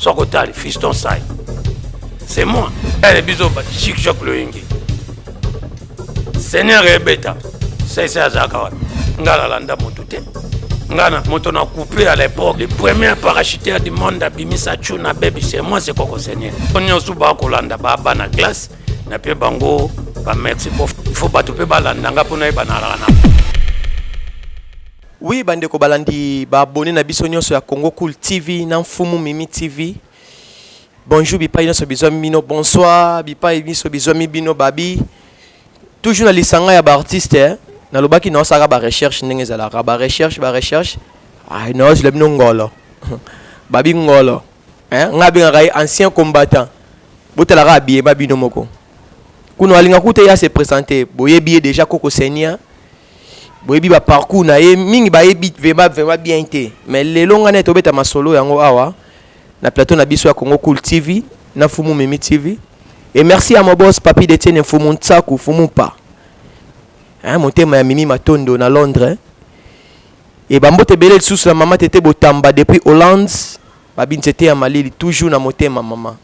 Soki otali Fiston Sai, c'est moi. Ele biso ba Chic Choc Loyenge. Seigneur ebeta. Sai sai azalaka wapi? Nga nalanda moto te. Nga na moto na coupé à l'époque. Le premier parachuteur du monde abimisa Tuna Baby, c'est moi, c'est Koko Seigneur. Nyonso bakolanda ba bana classe na pe bango ba merci po il faut bato pe balanda nga mpo nayeba nalaka na. Oui, bandeko balandi, baabonné na biso nyonso ya Congo Cool TV na Mfumu Mimi TV, bonjour bipai nyonso bizwami bino, bonsoir bipai biso bizwami bino. Babi toujours na lisanga ya baartiste, eh? Nalobaki naosalaka barecherche ndenge ezalaka, barecherche, barecherche, naozela bino ngolo. Babi ngolo, eh? Nga abengaka ye ancien combattant. Botalaka abiyema bino moko kuna, alinga kuta ye ase présente. Boyebi ye déjà, Koko Seigneur. Boyebi baparcours na ye mingi, bayebi vraiment vraiment bien te. Mais lelo ngai nde tobeta masolo yango awa na plateau na biso ya Congo Cool TV na Fumu Mimi TV. Et merci à mon boss Papi Detienne Mfumu Ntsaku Fumu Pa, hein, motema ya Mimi Matondo na Londres. E bambote ebele lisusu na mama Tete Botamba depuis Hollande. Babi nzete ya malili toujours na motema mama.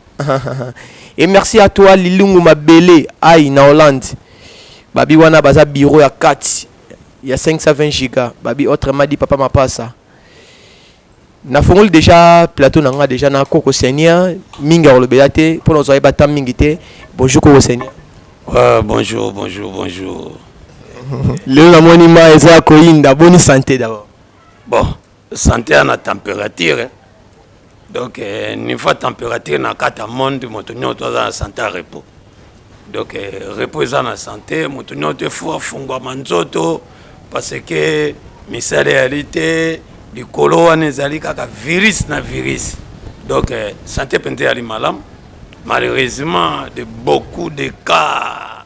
Et merci à toi Lilungu Mabele ai na Hollande. Babi wana baza bureau ya kati ya 520 giga. Babi, autrement dit papa Mapasa. Nafongoli déjà plateau na nga déjà na Koko Seigneur. Mingi akolobela te mpona ozwa yeba ta mingi te. Bonjour Koko Seigneur. Ouais, bonjour, bonjour, bonjour. Lelo namoni ma eza ya koyinda. Boni santé d'abord? Bon, santé ya na température, eh. Donc niveau température na kati ya monde, moto nyonso aza na santé ya repos. Donc repos eza na santé. Moto nyonso efo afungwama nzoto parce que misala eyali te. Likolo wana ezali kaka virus na virus. Donc santé mpenza eyali malamu. Malheureusement, de beaucoup de cas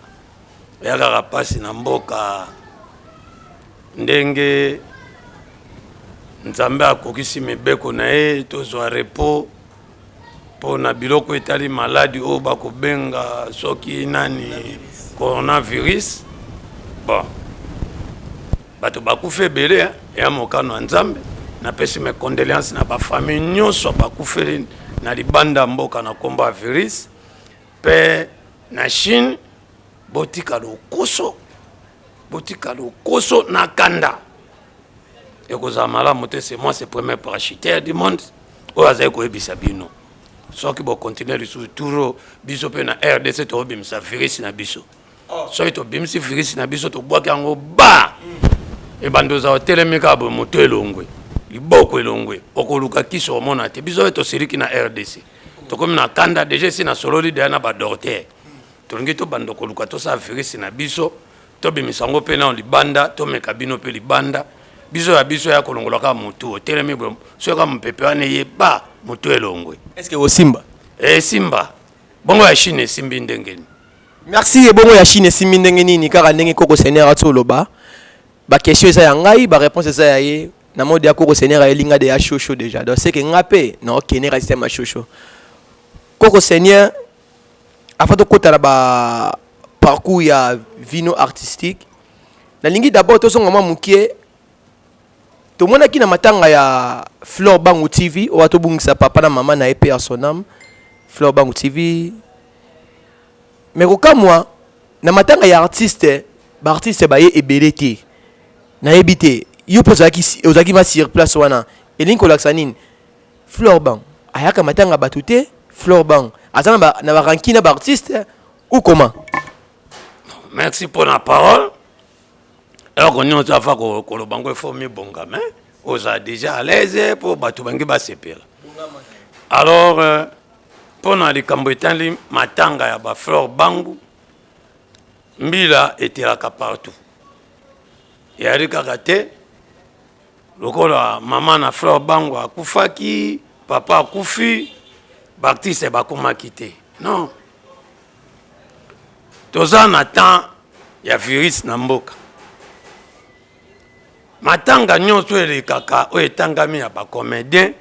eya kaka mpasi na mboka. Ndenge Nzambe akokisi mibeko na ye, tozwa repos mpo na biloko etali maladi oyo bakobenga soki nani, coronavirus. Bon, bato bakufi ebele, ya mokano ya Nzambe. Napesi mes condoléances na bafamille nyonso bakufeli na libanda mboka na nkombo ya virus. Mpe na Chine, botika lokoso, botika lokoso na kanda, ekozala malamu te. C'est moi, c'est premier parachuteur du monde oyo azali koyebisa bino. Soki bokontinue lisusu turo, biso mpe na RDC tokobimisa virus na biso. Soki tobimisi virus na biso, tobwaki yango, ba ebanda ozala otelemi kaka boye, moto elongwe, liboko elongwe, okoluka kisi omona te. Biso oyo tosiliki na RDC, tokomi na kanda déjà. Esi nasololi deya na badocteur. Tolingi tobanda koluka tosala virus na biso, tobimisa yango mpe nao libanda, tomeka bino mpe libanda. Biso ya biso ya kolongola kaka motu, otelemi boye, soki kaka mopepe wana eye, ba motu elongwe. Est ce que osimba? Esimba. Bongo ya Chine esimbi ndenge nini? Merci. Ebongo ya Chine esimbi ndenge nini? Kaka ndenge Koko Seigneur ati oloba, baquestion eza ya ngai, baréponse eza ya ye. Na mode ya Koko Seigneur ayelinga de ya chaud déjà. Donc c'est que nga mpe na okende système ya chaud. Koko Seigneur, avant tokota na ba parcours ya vino artistique, nalingi d'abord tozonga mwa mokie. Tomonaki na matanga ya Flore Bangu TV oyo atobungisa papa na mama na ye, mpe ya son âme, Flore Bangu TV. Mais kokamwa, na matanga ya artiste, baartiste baye ebele te. Nayebi te, yo mpo ozalaki ma sur place wana, elingi kolakisa nini? Flore Bangu ayaka matanga bato te? Flore Bangu aza na baranki na baartiste ou comment? Merci pour la parole. Eloko nyonso afa koloba ngo, efo mibongama, ozala déjà à l'aise mpo bato bangi basepela. Alors, mpo na likambo etali matanga ya baflore Bangu, mbila etelaka partout. Eyali kaka te lokola mama na Flore Bangu akufaki, papa akufi, baartiste bakomaki te. Non, toza na temps ya virus na mboka. Matanga nyonso elekaka oyo etangami ya bacomédien,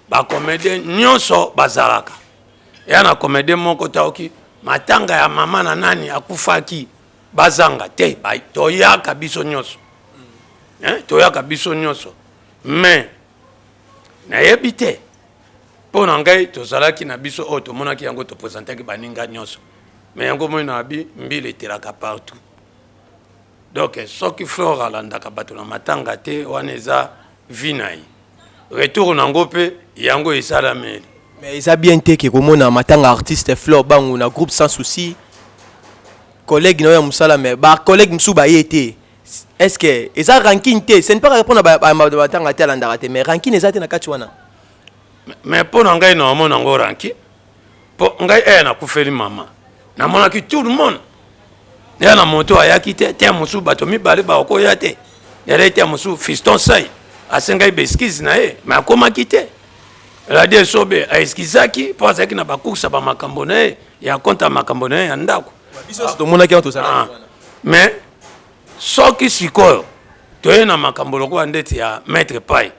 bacomédien nyonso bazalaka. Eya na comédien moko taoki matanga ya mama na nani akufaki bazanga te. Toyaka biso nyonso, toyaka biso nyonso. Mais nayebi te. Mpo na ngai, tozalaki na biso oyo tomonaki yango, topresentaki baninga nyonso. Mais yango moi na bi mbila etelaka partout. Donc soki Flore alandaka bato na matanga te, wana eza vie na ye. Retour nango mpe yango esalameli. Mais eza bien te ke komona matanga artiste Flore Bangu na groupe Sans Souci, collègue na yo ya mosala, mais ba collègue mosusu baye te. Est ce que eza rancune te? Ce n'est pas mpona matanga te, alandaka te, mais rancune eza te na kati wana? Mais mpo na ngai, naomona yango rancune, mpo ngai eya nakufeli mama, namonaki tout le monde ya na moto ayaki te. Te mosusu bato mibale bakoya te, yalai te. Mosusu Fiston Sai asengai baexcuses na ye, mais akomaki te. Radio Esobe aexcusaki mpo azalaki na bacourse ya bamakambo na ye, ya compte ya makambo na ye ya ndako. Biso nyonso tomonaki yango, tozalaki wana. Mais soki sikoyo toye na makambo lokola ndeti ya Maître Pai,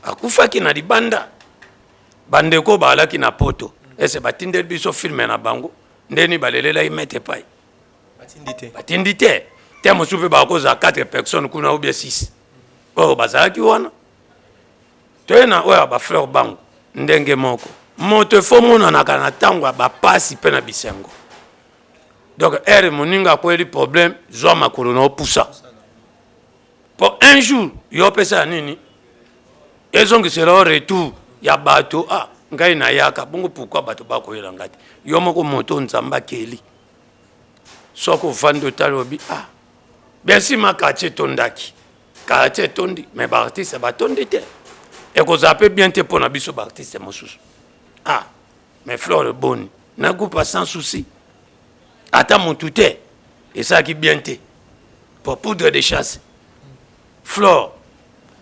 akufaki na libanda, bandeko baalaki na Poto, ese batindeli biso film na bango ndeni balelelaki Maître Pai? Batindi te. Batindi te. Te mosusu mpe bakozala 4 personnes kuna ou bien 6 oyo bazalaki wana. Toye na oyo ya baFleur Bango, ndenge moko. Moto efo monanaka na ntango ya bapasi mpe na bisengo. Donc ere moninga akweli problème, zwa makolo na opusa, mpo un jour yo opesa ya nini, ezongisela yo retour ya bato. Ah, ngai nayaka bongo, pourquoi bato bakoyela ngai te? Yo moko moto Nzambe akeli, soki ovandi otali, obi: "Ah, bien sûr, ma quartier etondaki, quartier etondi, mais baartiste batondi te." Ekozala mpe bien te mpo na biso baartiste mosusu. Ah, mais Flore, boni na groupe Sans Souci, ata motu te, esalaki bien te. Po poudre de chasse, Flore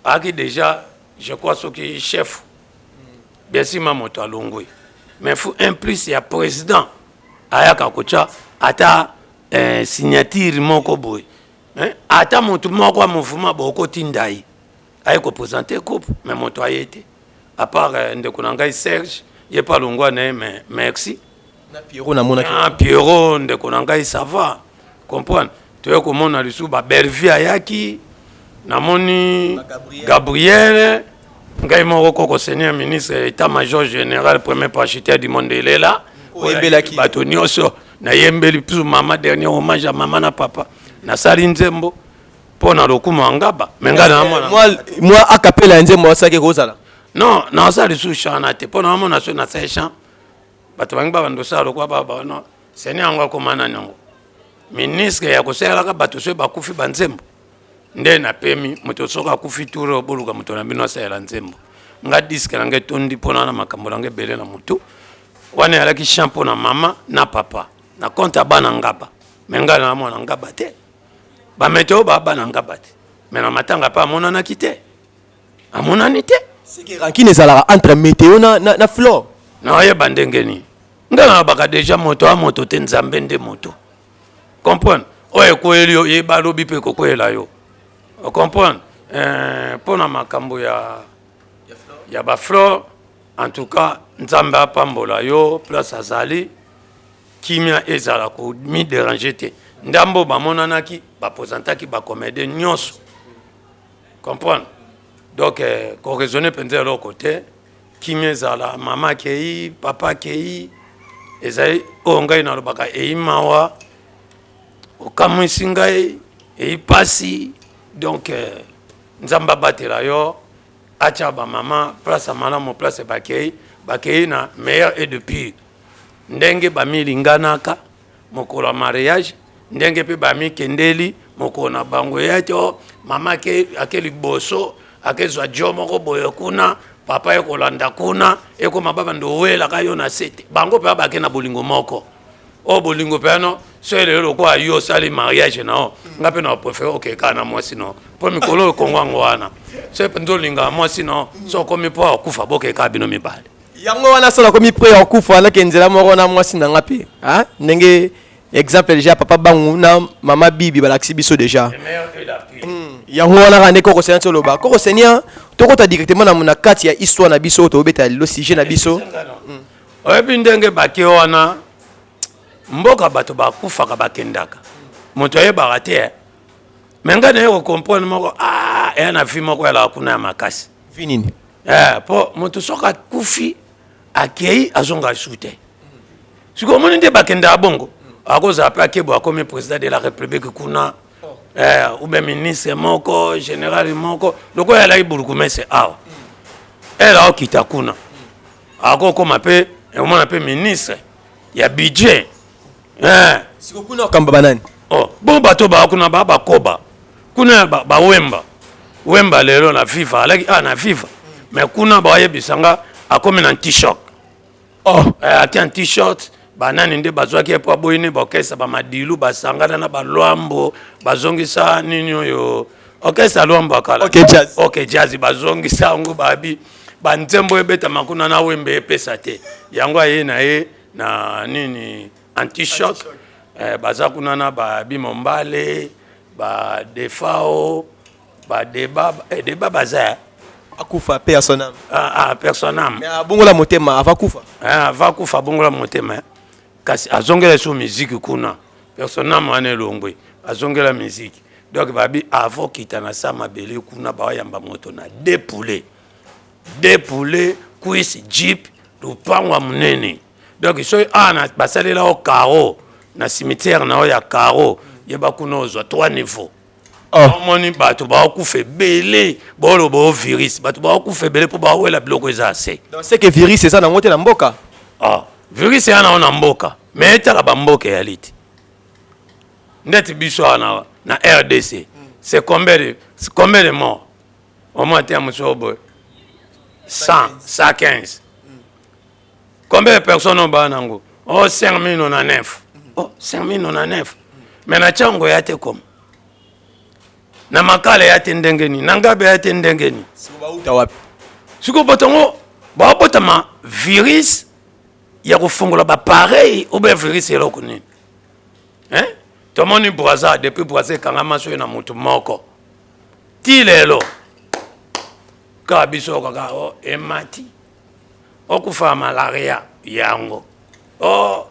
ayaki déjà, je crois, soki chef, bien sûr ma moto alongwe, mais faut un plus ya président ayaka kotya ata signature moko boye, hein? Ata motu moko ya mouvement bokotinda ye aye koprésente groupe, mais moto aye te, à part ndeko na ngai Serge, ye mpe alongwa na ye, mais merci. Na Pierrot namonaki. Ah, Pierrot, ndeko na ngai, ça va comprendre. Toye komona lisusu babervi ayaki, namoni Gabriel, ngai moko koko seigneur ministre état major général, premier parachuteur du monde, elela. Oyembelaki. Bato nyonso nayembeli biso mama, dernier hommage ya mama na papa, nasali nzembo mpo na lokumu ya Ngaba. Me ngai naamona mwa acapella ya nzembo asalaki kozala. Non, nasala lisusu chant na te, mpo naamona so nasali chant, bato bangi babanda osala lokwa baba. No seni yango akoma nani yango, ministre ya kosalelaka bato soki bakufi banzembo. Nde napemi moto soki akufi tour oyo, boluka moto na bino asalela nzembo. Nga disque na ngai etondi mpona na makambo na ngai ebele na motu wana. Eyalaki chant mpo na mama na papa na compte ya bana Ngaba. Me ngai na mwana Ngaba te, bameteo baa bana Ngaba te, me na matanga mpe amonanaki te, amonani te. Seke rancune ezalaka entre Météo na Flore? Naoyeba ndenge nini. Ngai nalobaka déjà, moto a moto te, Nzambe nde moto. Comprendre, oyo ekweyeli yo, yeba lobi mpe ekokweyela yo. Ocomprendre? Mpo na makambo ya baFlore, en tout cas Nzambe apambola yo place azali, kimia ezala, komidéranger te. Ndambo bamonanaki, bapresentaki bacomédien nyonso, comprendre. Donc koraisonner mpenza eloko te, kimia ezala. Mama akei, papa akei, ezali oyo ngai nalobaka, eyi mawa, okamwisi ngai, eyi pasi. Donc Nzambe abatela yo, atya bamama place ya malamu, place bakei, bakei na meilleur et de pire. Ndenge bamilinganaka mokolo ya mariage, ndenge mpe bamikendeli mokolo na bango, ya ti o mama ake liboso, akezwa jo moko boye kuna, papa ekolanda kuna, ekoma babanda owelaka yo na se te. Bango mpe bake na bolingo moko oyo, bolingo mpe ano. So elelo lokola yo osali mariage na yo, nga mpe na préféré okeka kaka na mwasi na yo, mpo mikolo oyo Kongo yango wana. So mpenza olingaka mwasi na yo, so okomi mpo akufa, bokeka bino mibale. Yango wana so nakomi prêt ya kokufa, nake nzela moko na mwasi na nga mpe. Ah, ndenge exemple déjà papa Bangu na mama Bibi balakisi biso déjà. Yango wana kaka nde koko Seigneur toloba. Koko Seigneur, tokota directement na kati ya histoire na biso oyo tobeta lelo, sujet na biso. Oyebi ndenge bake wana, mboka bato bakufaka, bakendaka, moto ayebaka te, eh. Me ngai naye kocomprendre moko, ah, eya na vie moko elaka kuna ya makasi. Vi nini? Eh, mpo moto soki akufi, Akei, azonga lisusu te. Sikoyo omoni nde bakendaka bongo, akozala mpe akebo, akomi président de la République kuna, ou bien ministre moko, général moko, lokola alaki bourgmestre awa, ere aokita kuna, akokoma mpe, omona mpe ministre ya budget. Siko kuna okamba banani? Oh, bon, bato baa kuna baa bakoba kuna, bawemba wemba lelo na FIFA, alaki ah, na FIFA, mais kuna bayebisa nga akomi na anti-choc. Oh. Eh, ati anti-choc, banani nde bazwaki ye mpo aboyi ne baorchestre, bamadilu basangana na balwambo, bazongisa nini oyo, orchestre Lwambo akala. OK Jazz. OK Jazz, bazongisa yango, babi banzembo ebetama kuna na Wembe epesa te. Yango aye na ye na nini, anti-choc. Baza kuna na babi Mombale, badefao, badeba, deba baza. Akufa mpe ya son âme. Ah, ah, personne. Mais abongola motema ava kufa. Ah, ava kufa, abongola motema, eh. Kasi azongela so miziki kuna, personne wana elongwe, azongela miziki. Donc babi avokita na sa mabele kuna, baoyamba moto na deux poulets, deux poulets, cuisse, jeep, lupango ya monene. Donc soki awa basalela o carreau na cimetière na oyo ya carreau, yeba kuna ozwa trois niveaux. Oh. Omoni bato baokufa ebele, baoloba o virus, bato baokufa ebele mpo bawela biloko eza se. Donc c'est que virus eza nango te na mboka? Ah, virus eya nango na mboka, mais etala bamboka eyali te. Ndeti biso awa na RDC, c'est combien de morts? Omoi te ya mosu oyo boye 100, 115. Combien de personnes oyo baa nango? Oh, 5099. Oh, 5099, mais na ntango ya te koma na Makala ya te ndenge nini, na Ngabe ya te ndenge nini? Siko bauta wapi? Sikoyo bato yango baobotama virus ya kofungola bapareil ou bien virus eloko nini, hein? Tomoni Braza, depuis Braza ekangama soki na motu moko ti lelo kaka biso kaka o emati, okufa malaria yango, o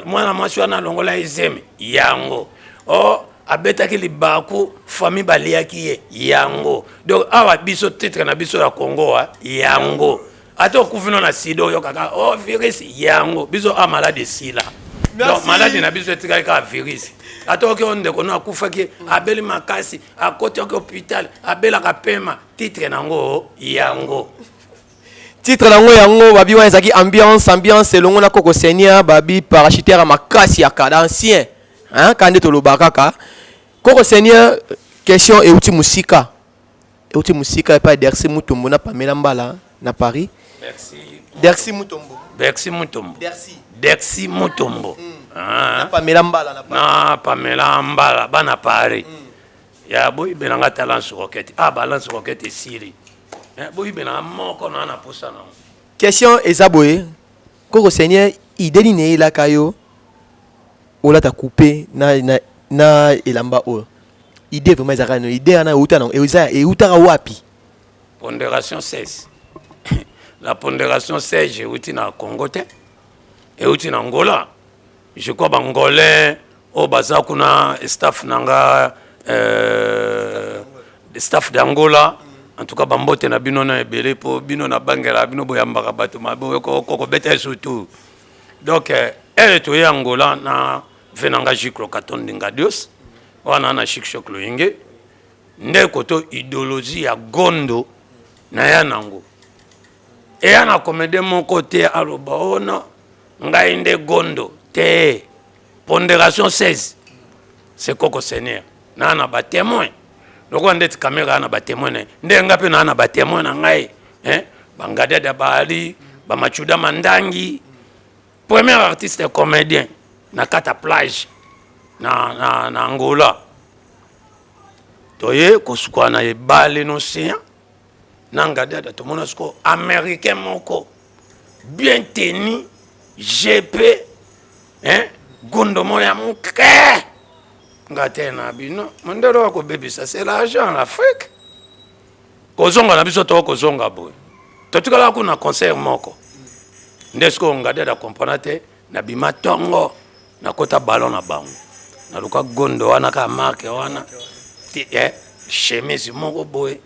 mwana mwasi wana alongola ezemi yango, o abetaki libaku, famille baliaki ye yango. Donc awa biso titre na biso ya Congo yango, ata okufi no na sida, oyokaka o virus yango. Biso a maladi esila. Donc maladi na biso etikali kaka virus. Ata oki o ndeko no akufaki, abeli makasi, akoti oki hôpital, abelaka pema, titre nango yango. Titre nango yango. Babi wana ezalaki ambiance, ambiance elongo na Koko Seigneur, babi parachuteur ya makasi ya kada ancien, hein, ka nde toloba kaka Koko Seigneur. Question euti mosika, euti mosika epai Dersi Mutombo na Pamela Mbala na Paris. Merci. Dersi Mutombo. Dersi Mutombo. Dersi. Dersi Mutombo. Na Pamela Mbala na Paris. Na Pamela Mbala, bana Paris. Ya boyibelanga ta lance roquette, ah, balance roquette esili. Eh, boyibelanga moko na posa nango. Question eza boye, Koko Seigneur, idée nini eyelaka yo olata coupe na elamba oyo? Idée vraiment ezalaka nini? Idée wana euta na eza eutaka wapi? Pondération 16, la pondération 16 euti na Congo te, euti na Angola, je crois. Bangolais oyo baza kuna, staff na nga, staff d'Angola, en tout cas bambote na bino na ebele, mpo bino nabangela bino, boyambaka bato mabe, kokobeta surtout. Donc ere toye Angola na ve na nga Jiclo Katondinga Dios wana na Chic Choc Loyenge, nde koto idéologie ya gondo na ya nango eya na comédien moko te aloba ono ngai nde gondo te. Pondération 16, c'est Koko Seigneur naa na batémoin, lokola ndeti caméra na batémoin na ye, nde nga mpe naa na batémoin na ngai, hein? Bangadada baali bamachuda mandangi, premier artiste comédien na kati ya plage na Angola. Toye kosukola na ebale na océan na Ngadada, tomona sikoyo Américain moko bien tenu, gp, hein? Gondo moko ya moke, nga te na bino mondele oyo akobebisa, c'est l'argent, l'Afrique. Kozonga na biso, to kozonga boye, totikala kuna concert moko, nde sikoyo Ngadada comprendre te. Nabima ntongo, nakota ballon na bango, naluka gondo wana kaka marque wana te, chemise moko boye.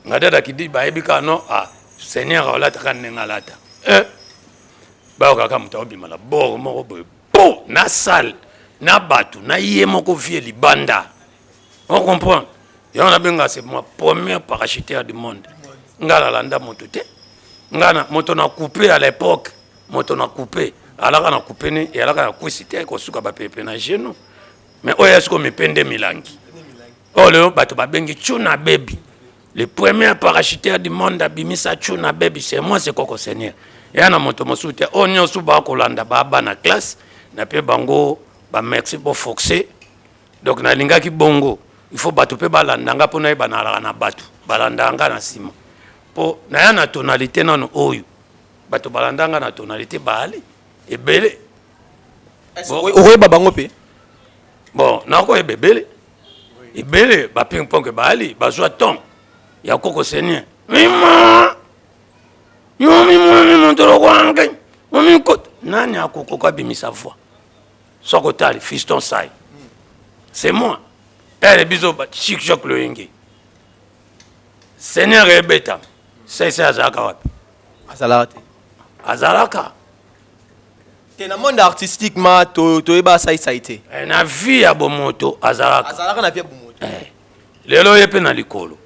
Ngadada kidi bayebi kaka no, ah, Seigneur aolataka ndenge alata. Eh! Bayokaka moto aobima na bord moko boye po na salle na bato na ye moko vie libanda. On comprend? Yango nabenga c'est moi premier parachuteur du monde. Nga nalanda moto te. Nga na moto na coupe à l'époque, moto na coupe alaka na coupe ne alaka na kwisi te kosuka bapepe na genou. Mais oyo ya siko mipende milangi. Oyo lelo bato babengi tuna baby. Le premier parachuteur du monde abimisa tuna baby, c'est moi, c'est Koko Seigneur. Ya na moto mosusu te. Oyo nyonso bakolanda ba bana classe na pe bango ba merci bo forcer. Donc nalingaki bongo. Il faut bato pe balanda nga mpo nayeba nalaka na bato balanda nga na nsima mpo naya na tonalité nano oyo bato balanda nga na tonalité baali ebele. Okoyeba bango mpe? Bon, nakoyeba ebele ebele. Ba ping pong baali bazwa ton ya Koko Seigneur mima yo mimoni moto lokwange omikota nani akokoka abimisa voix. Soki otali Fiston Sai, c'est moi. Ere biso Chic Jacques Loyenge, Seigneur ebeta Sai Sai azalaka wapi? Azalaka te. Azalaka te na monde artistique ma toyeba Sai Sai te. Eh, na vie ya bomoto azalaka. Azalaka na vie ya bomoto. Eh, lelo ye mpe na likolo.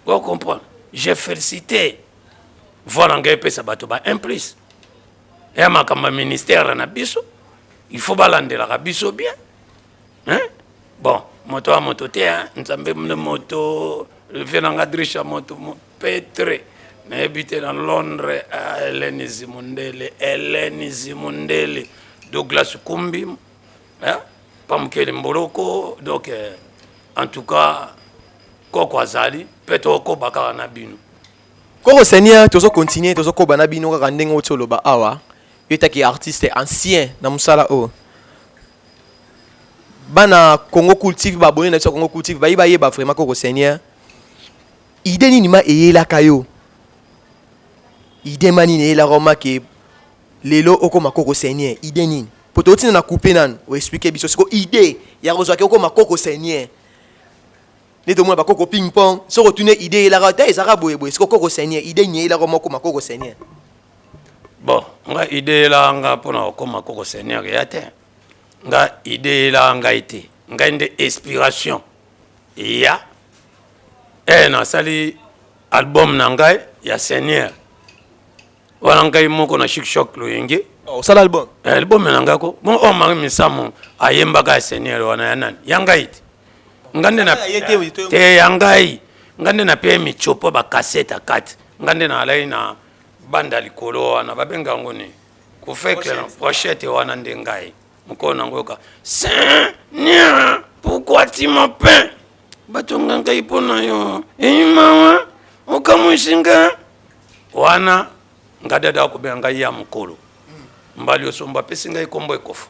O comprendre? J'ai félicité voix na ngai epesa bato ba un plus ya makambo ya ministère na biso. Il faut balandelaka biso bien, hein? Bon, moto ya moto te, hein? Nzambe nde moto. Vie na nga drisha moto petre nayebi te na Londres. Ah, Helene Zimundele, Helene Zimundele, Douglas Kumbi, hein? Pamukeli Mboloko. Donc en tout cas Koko azali mpe tokokoba kaka na bino. Koko Seigneur, tozocontinue, tozokoba na bino kaka ndenge oti oloba awa. Yo etaki artiste ancien na mosala oyo. Bana Congo Cool TV, baabonné na biso ya Congo Cool TV, bayi bayeba vraiment Koko Seigneur, idée nini ma eyelaka yo? Idée ma nini eyelaka ma ke lelo okoma Koko Seigneur? Idée nini? Po totina na coupe nanu oexplike biso siko idée ya kozwaki okoma Koko Seigneur. Nde tomona bakoko ping pong, soki otuni idée eyelaka te, ezalaka boye boye. Siko Koko Seigneur, idée nini eyelaka ma okoma Koko Seigneur? Bon, nga idée eyelaka nga mpona kokoma Koko Seigneur eya te. Nga idée eyelaka ngai te, ngai nde inspiration eya. E nasali album na ngai ya Seigneur wana ngai moko na Chic Choc Loyenge. Osala album? Eh, album na ngai ko. Bon, oyo Marie Misamu ayembaka ya Seigneur wana ya nani? Ya ngai te. Nga nde na te, ya ngai. Nga nde napia michopo bakasete akati. Nga nde nalai na banda likolo wana babenga yango nini, kofekle na pochette wana nde ngai mokolo nango yoka Seigneur, pourquoi tu m'as peint batonga ngai mpo na yo eyimawa okamwisi nga wana. Nga dada akobenga ngai ya mokolo mbali osombo apesi ngai kombo ekofo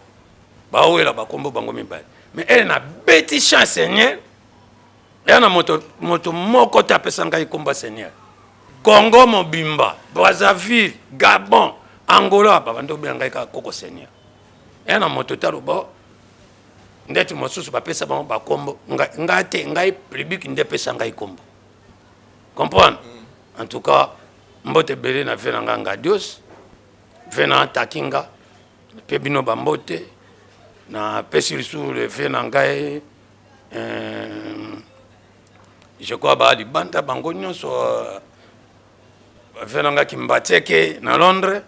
bawela bakombo bango mibale. Mais ele nabeti chant Seigneur ya na moto, moto moko te apesa ngai kombo ya Seigneur. Congo mobimba, Brazzaville, Gabon, Angola, babandi obenga ngai kaka Koko Seigneur. Ya na moto te aloba ndeti mosusu bapesa bango bakombo ngai te. Ngai public nde epesa ngai kombo, comprendre? En tout cas mbote ebele na vie na ngai Ngadios, vie na Takinga mpe bino bambote. Napesi lisusu le vie na ngai, je crois baa libanda bango nyonso, bavie na ngai Kimbatieke na Londres,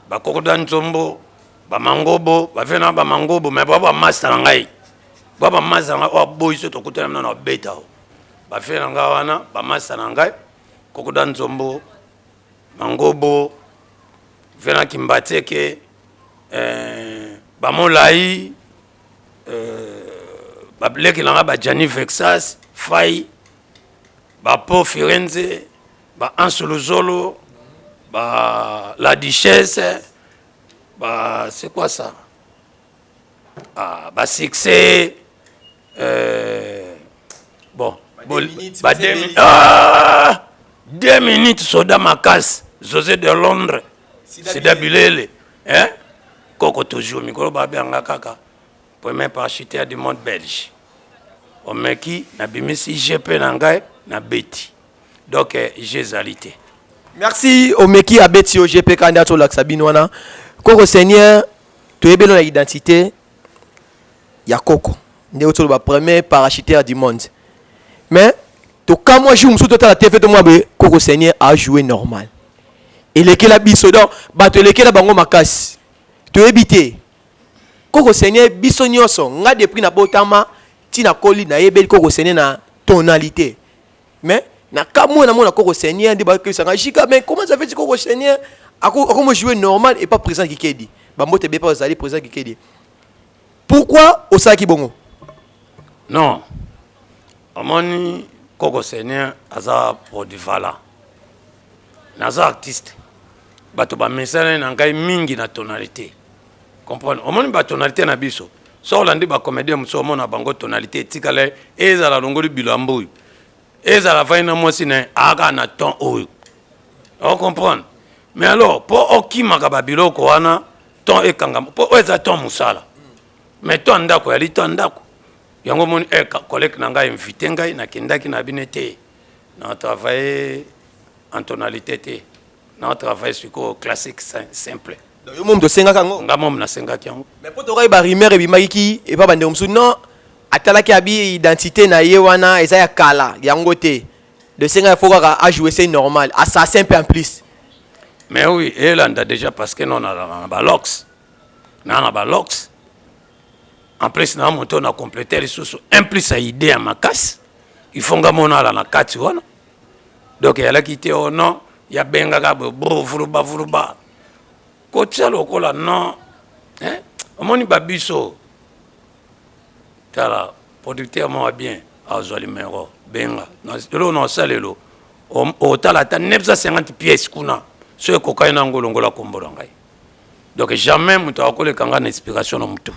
bakokoda nzombo, bamangobo, bavie na bamangobo. Mais ba bamaster na ngai, ba bamaster na ngai oyo aboyi so tokutana na babeta o bavie na ngai wana, bamaster na ngai kokoda nzombo, mangobo, vie na Kimbatieke, bamolai, baleki na ngai bajani Vexas Fai, bapo Firenze, ba Anse Luzolo, ba La Duchesse, ba c'est quoi ça, ah, ba succès, bon, ba ah, 2 minutes soda makasi, José de Londres, Sida Bilele, hein? Koko toujours mikolo babengaka kaka premier parachuteur du monde belge. Omeki nabimisi gp na ngai na beti. Donc je ezali te. Merci omeki abeti yo GPK nde atolakisa bino wana koko seigneur toyebeli na identité ya koko nde otoloba premier parachuteur du monde. Mais tokamwa jour mosusu totala TV, tomona boye koko seigneur a joué normal, elekela biso. Donc bato elekela bango makasi, toyebi te. Koko seigneur, biso nyonso, nga depuis nabotama ntina koli, nayebeli koko seigneur na tonalité. Mais na kamwe namona koko seigneur nde bakebisanga jika. Mais comment ça fait, koko seigneur akomo jouer normal et pas président Kikedi? Bambote be pa ozali président Kikedi, pourquoi osalaki bongo? Non, omoni, koko seigneur aza produit vala. Naza artiste, bato bamesana na ngai mingi na tonalité, comprendre. Omoni batonalité na biso, so olandi bacomédien mosusu, omona bango tonalité etikala. Ezala longoli bilamba oyo, ezala fai na mwasi na ye, aka na ton oyo, ocomprendre. Mais alors, mpo okimaka babiloko wana, ton ekangama, mpo oyo eza ton mosala. Mais ton ndako yali ton ndako yango. Omoni, collègue na ngai invité ngai, nakendaki na bino te, na travaille en tonalité te, na travaille sikoyo classique simple. Donc yo momo tosengaka yango? Nga momo nasengaki yango. Mais mpo tokoki, barumeur ebimaki ki epa bandeko mosusu, non, atalaki abi identité na ye wana eza ya kala, yango te de senga, faut kaka ajouer, c'est normal, assassin mpe en plus. Mais oui, elanda déjà, parce que non, nazalaka na balox, naa na balox. En plus na moto na compléter lisusu un plus ya idée ya makasi, il faut nga mona ala na kati wana. Donc eyalaki te o non, yabengaka boye bro, vuluba vuluba kotia lokola non, hein? Omoni babiso, tala producteur moko bien azwa numero, benga eloko na osala lelo, otala ata 950 pièces kuna, so ekokai nango, olongola kombo na ngai. Donc jamais moto akoleka ngai na inspiration na motu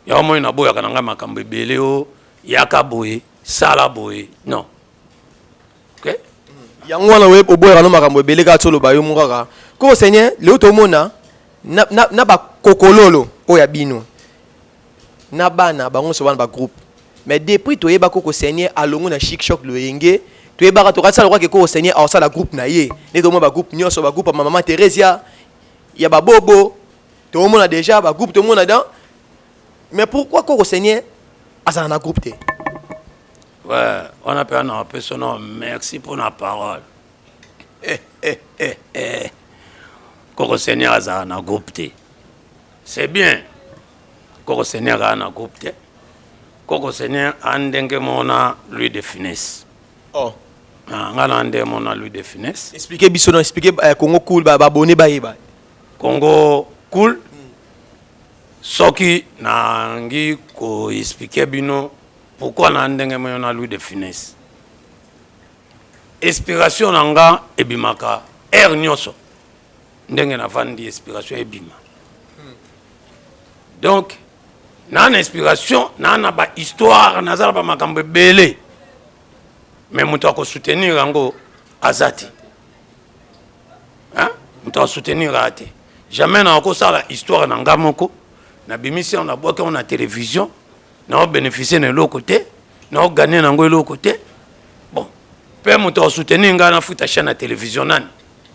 yango. Moi naboyaka na ngai makambo ebele o yaka boye, sala boye, non, ok. Yango wana oboyaka no makambo ebele kaka ti oloba yo mo kaka koko seigneur. Lelo tomona na bakokololo oyo ya bino na bana bango nyonso wana bagroupe. Mais depuis toyeba koko seigneur alongo na Chic Choc Loyenge, toyebaka tokatisa lokwaki koko seigneur aosala groupe na ye. Nde tomona bagroupe nyonso, bagroupe ya mama Theresia, ya babobo, tomona déjà bagroupe, tomona dans. Mais pourquoi koko seigneur azala na groupe te? Ouais, wana mpe wana apesa no merci mpo na parole. Eh, eh, eh, eh. Koko seigneur azala na groupe te, c'est bien. Koko seigneur aza na groupe te. Koko seigneur a ndenge mona Louis de Finesse. Oh. Ah, nga na ndenge mona Louis de Finesse. Expliquez biso, non, expliquez Congo Cool, babone bayeba. Congo Cool, soki nangi koexpliquer bino pourquoi na ndenge moko na Louis de Finesse, inspiration na nga ebimaka aire nyonso. Ndenge navandi, inspiration ebima. Donc naa na inspiration, naa na bahistoire, naza na bamakambo ebele, mais moto akosoutenir yango aza te. Moto akosoutenir aya te. Jamais na akosala histoire na nga moko, nabimisi yango, nabwaki yango na télévision, naobénéficie na eloko te, naoganye nango eloko te. Bon, mpe moto akosoutenir ngai nafuta chaîne ya télévision nani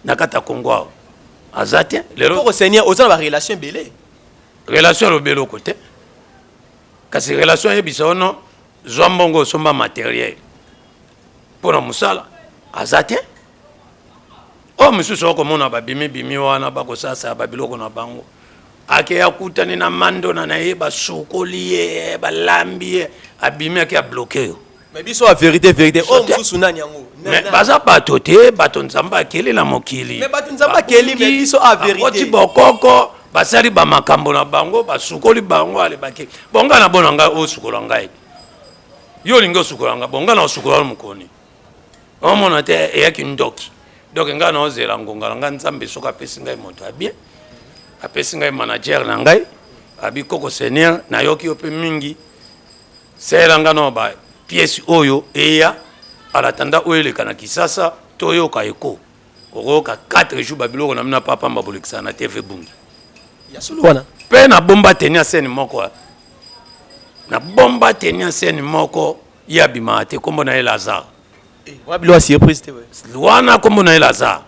na kati ya Congo awa? Aza te lelo. Koko seigneur, oza na barelation ebele. Relation alobi eloko te, kasi relation ayebisa ono zwa mbongo osomba matériel mpo na mosala, aza te. Oyo mosusu okomona babimibimi wana, bakosasala babiloko na bango, ake akutani na mandona na ye, basukoli ye, balambi ye, abimi, ake abloquer yo. Mais biso ya vérité, vérité oyo mosusu nani yango? Mais baza bato te, bato Nzambe akeli na mokili. Mais bato Nzambe akeli, mais biso a vérité. Bakoti bokoko, basali bamakambo na bango, basukoli bango, ale bake. Bon, ngai na bona ngai osukola ngai, yo olingi osukola ngai, bon, ngai na osukola wana mokoni omona te eyaki ndoki. Donc ngai naozela ngonga na ngai. Nzambe soki apesi ngai moto ya bien, apesi ngai manager na ngai, abi koko seigneur, nayoki yo mpe mingi, seyela ngai na ba pièce oyo eya alatanda oyo eleka na Kisasa, toyoka eko okoyoka 4 jours babiloko na bino pamba bolekisaka na TV Bungi. Ya solo wana. Mpe nabomba teni ya scène moko, nabomba teni ya scène moko, ye abimaka te, nkombo na ye Lazare. Wana biloko ya surprise te. Wana kombo na ye Lazare.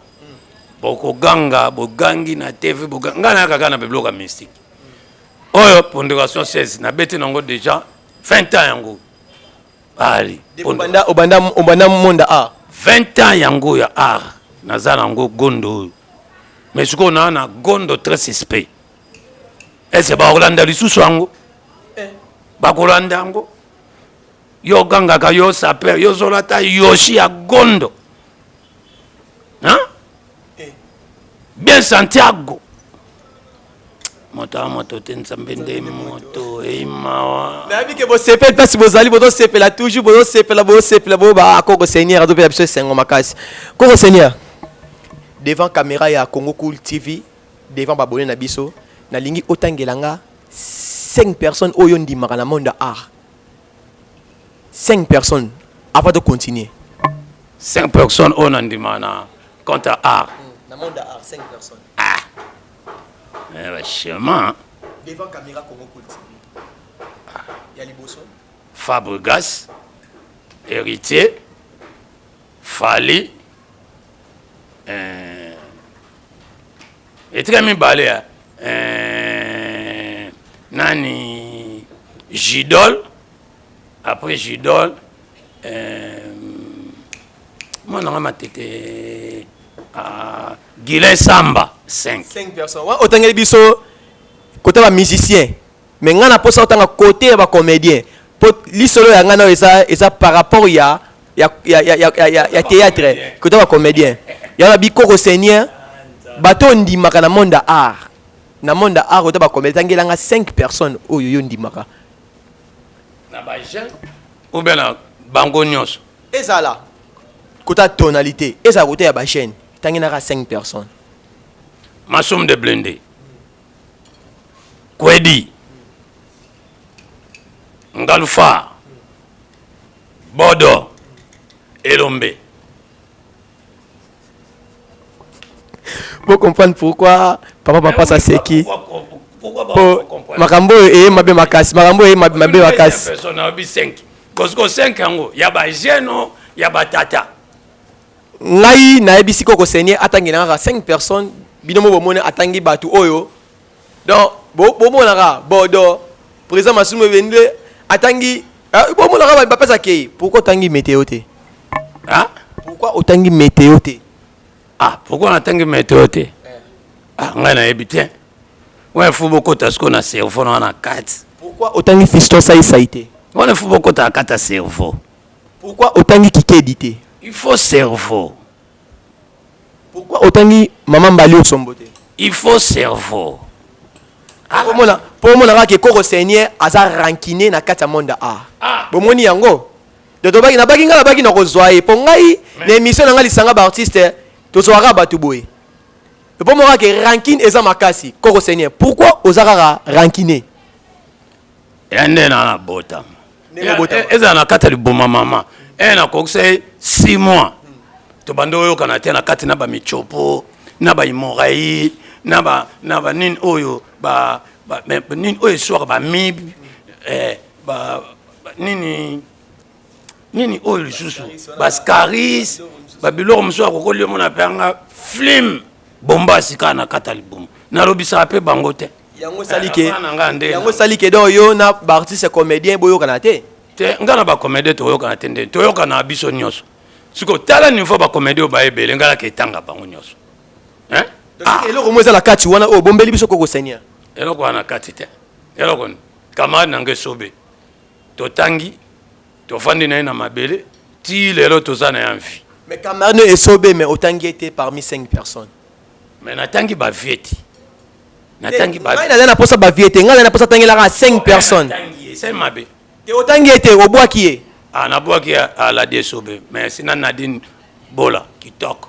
Bokoganga, bogangi na TV, bogangi. Ngai nayaka kaka na biloko ya mystique. Oyo pondération 16 nabeti nango déjà 20 ans yango. Ali. Obanda obanda obanda monde art. 20 ans yango ya art naza nango gondo oyo. Mais sikoyo naa na gondo très suspect. Ese bakolanda lisusu yango? Bakolanda yango? Yo ogangaka yo saper, yo ozolata yoshi ya gondo. Hein? Bien Santiago. Moto ya moto te, Nzambe nde moto eimawa. Nayebi ke bosepeli mpasi bozali, bozosepela toujours, bozosepela, bozosepela bo ba Koko Seigneur azopela biso esengo makasi. Koko Seigneur, devant caméra ya Congo Cool TV, devant babone na biso, nalingi otangela nga 5 personnes oyo ndimaka na monde ya art. 5 personnes avant de continuer. 5 personnes oyo nandimaka na compte ya art. Na monde ya art, 5 personnes. Ah. Chemin. Devant caméra Congo Cool TV. Ya liboso. Fabregas, Héritier, Fally, etika mibale ya nani, Jidol, après Jidol, mwana nga matete, Guilain Samba, 5. 5 personnes. Wa otangeli biso côté ba musicien. Mais nga na posa otanga côté ya ba comédien. Po lisolo ya nga na eza eza par rapport ya théâtre. Côté ba comédien. Ya ba bikoko Seigneur, bato ndimaka na monde ya art. Na monde ya art côté ba comédien tangelanga 5 personnes oyo yo ndimaka. Na ba jeune ou bien na bango nyonso? Ezala côté tonalité, ezala côté ya ba jeune. Tangelanga 5 personnes. Massoum de Blindé, Kwedi, Ngalufa, Bodo, Elombe. Pour comprendre pourquoi papa papa ça c'est qui? Po makambo e mabe makasi, makambo e mabe makasi. Personne na 5. Kosko 5 yango ya ba jeune ya ba tata. Ngai nayebisi Koko Seigneur atangi kaka 5 personnes, bino mo bomoni atangi bato oyo. Donc bomonaka Bodo, président Masumu Ebende atangi, bomonaka bapesa kei. Pourquoi otangi météo te? Ah? Pourquoi otangi météo te? Ah, pourquoi natangi météo te? Ah, ngai nayebi te. Wana faut bokota sikoyo na cerveau na wana kati. Pourquoi otangi Fiston Saisai te? Wana faut bokota na kati ya cerveau. Pourquoi otangi Kikedi te? Il faut cerveau. Pourquoi otangi Mama Mbali Osombo te? Il faut cerveau. Omona po omona kaka Koko Seigneur aza rancunier na kati ya monde ya art. Ah. Bomoni yango. Donc tobaki nabaki ngai nabaki na kozwa ye po ngai na émission na ngai lisanga ba artiste tozwaka bato boye. Po moko kaka rancune eza makasi. Koko Seigneur, pourquoi oza kaka rancunier? Ya nde na na botama. Ndenge obotama. Ezala na kati ya liboma mama. Nakokisa ye 6 mois. Tobandi oyokana te na kati na ba michopo, na ba hémorroïde, na ba nini oyo ba mais nini oyo eswaka ba mib, ba nini nini oyo lisusu bascaris, babiloko mosusu akokolia omona mpe yanga film bomba sika na kati ya libumu, nalobisaka mpe bango te. Yango esali ke bana nga nde yango esali ke donc yo na ba artiste comédien boyokana te. Te, nga na bacomédien toyokana te. Nde toyokana na biso nyonso sikoyo, tala niveau bacomédien oyo bayebele, ngai naka etanga bango nyonso, hein? Donc, soki eloko mo eza na kati wana oyo obombeli biso, Koko Seigneur. Eloko wana na kati te, eloko ni camarade na ngai Esobe, totangi, tofandi na ye na mabele ti lelo, toza na ye envie. Mais camarade no Esobe, mais otangi ye te parmi 5 personnes. Mais natangi bavie ti natangi. Ngai naza na posa bavie te, ngai naza na posa atangelaka 5 personnes. Natangi ye, esali mabe? Te, otangi ye te, obwaki ye. Ah, nabwaki aladi Esobe, mais sina Nadine Bola kitoko.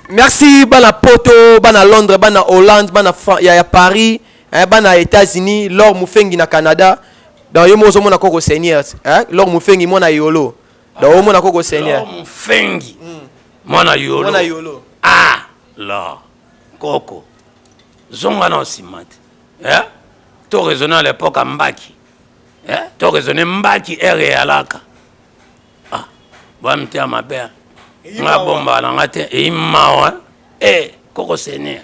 Merci bana Poto, bana Londres, bana Hollande, bana ya Paris, hein, bana États-Unis, Lor Mufengi na Canada. Donc yo mo ozomona Koko Seigneur, hein, Lor Mufengi mwana yolo. Donc omona Koko Seigneur. Lor Mufengi mwana yolo. Mwana yolo. Ah, Lor koko zonga na nsima te, eh? To raisonner à l'époque ya Mbaki, eh? To raisonner Mbaki ere eyalaka. Ah. Boya mitema mabe. Nga bomba na nga te eyi mawa. Eh, koko seigneur.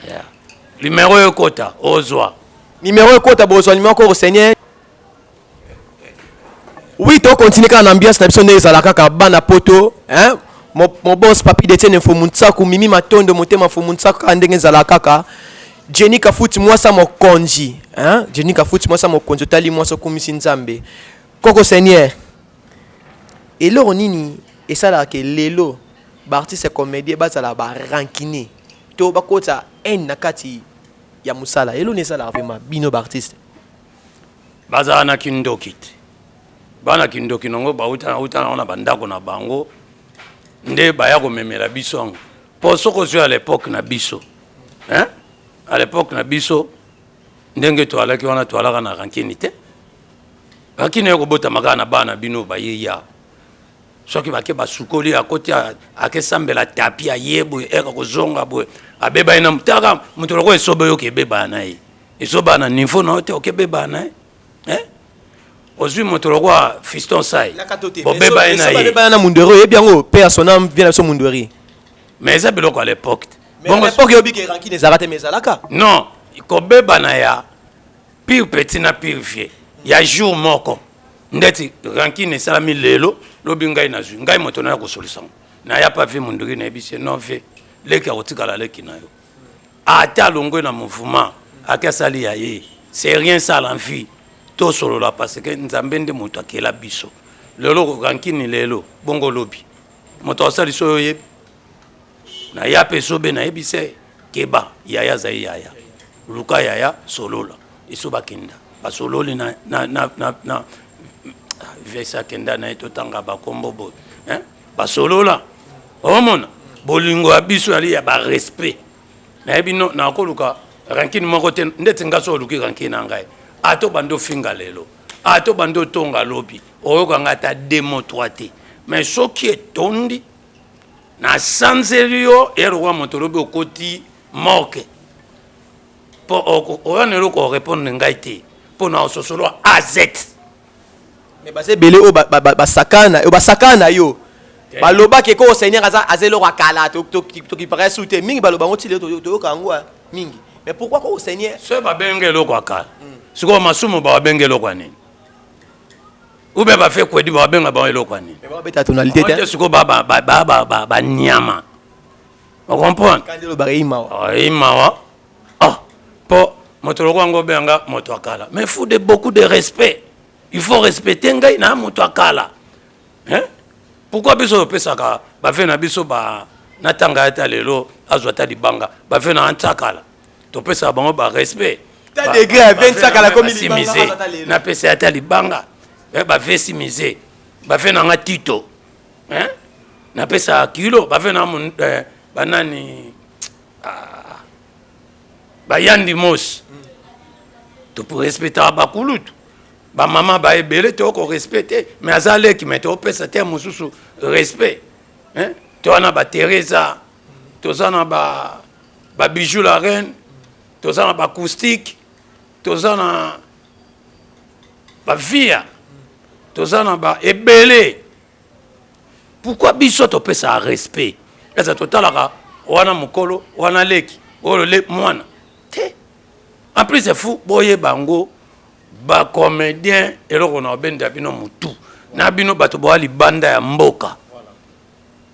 Yeah. Numero ekota ozwa. Numero ekota bozwa numero koko seigneur. Oui, to continue kaka na ambiance na biso nde ezala kaka bana poto, hein? Mon boss Papi Detienne Mfumu Nsaku, Mimi Matondo motema Mfumu Nsaku kaka ndenge ezala kaka. Jenny Kafuti mwasa mokonzi, hein? Jenny Kafuti mwasa mokonzi otali mwasa okumisi Nzambe. Koko Seigneur. Eloko nini esalaka ke lelo ba artistes comediens bazala ba rancuniers to bakotisa haine na kati ya musala? Eloko nini esalaka vraiment bino ba artistes? Bazala na kindoki te. Bana kindoki nango bauta uta nango na bandako na bango nde baya komemela biso yango. Po soki ozwi à l'époque na biso, hein? À l'époque na biso ndenge toalaki wana toalaka na rancune te. Rancune ya kobotama kaka na bana bino baye ya. Soki bake basukoli akoti akesambela tapi aye boye eka kozonga boye abeba ye na mutaka moto lokola esobe yoki ebeba na ye. Ezoba na niveau na yo te okebeba na ye. Eh? Ozwi moto lokola Fiston Sai. Bobeba ye na ye. Bobeba na Mundweri oyebi yango pe ya son âme vient na biso Mundweri. Mais eza biloko à l'époque. Bongo à l'époque yobi ke rancune ezalaka te mais ezalaka. Non, kobeba na ya pire petit na pire vieux ya jour moko ndeti rancune esalami lelo lobi ngai nazwi ngai moto naya kosolisa ngo naya pa vie Mundweri nayebisi ye non vie leki akotikala leki na yo. Ata alongwe na mouvement ake asali ya ye c'est rien ça l'envie tosolola parce que Nzambe nde moto akela biso lelo rancune lelo bongo lobi moto asali so oyebi na ya pe sobe nayebisa ye keba yaya azali yaya luka yaya solola eso bakenda basololi na, na, na, na, na vese akenda na ye totanga bakombo boye hein? Basolola omona bolingo ya biso yali ya ba respect nayebi no nakoluka rancune moko te ndeti nga so oluki rancune na ngai ata obandi ofinga lelo ata obandi otonga lobi oyoka ngai ata deux mots trois te mais soki etondi nasanzeli yo ya lokola moto lobi okoti morke mpo oya na eloko orepondre ngai te mpo na ososolo a z. Mais baza ebele oyo basakana oyo basakana na yo balobaki ko Seigneur aza aza eloko ya kala tokipaka su te mingi baloba yango ti lelo toyoka yango mingi mais pourquoi ko Seigneur soki babengi eloko ya kala sikoyo masumu bababengi eloko ya nini ou bien bafe kwedi bababenga bango eloko ya nini babeta tonalité te sikoyo banyama ocomprendre kandi olobaka imawa imawa ah po moto lokola yango obenga moto ya kala mais faut de beaucoup de respect. Il faut respecter ngai na moto ya kala. Hein? Pourquoi biso opesaka ba vie na biso ba natanga ata lelo azwa ata libanga ba vie na ntsakala topesaka bango ba respect. Ta degré ya vie ntsakala komi libanga ata lelo. Napesa ata libanga ba vie simise ba vie na nga Tito. Hein? Napesa kilo ba vie na banani ah, bayandi mosi torespectaka bakulutu bamama baebele tokorespecte mais aza leki mais topesa te mosusu respect toza na bateresa toza na babijou la reine toza na bacoustique toza na bavia toza na baebele. Pourquoi biso topesaka respect eza totalaka wana mokolo wana leki oyo le mwana te. En plus c'est fou boyeba yango ba comédien eloko na obenda bino mutu na bino bato boya libanda ya mboka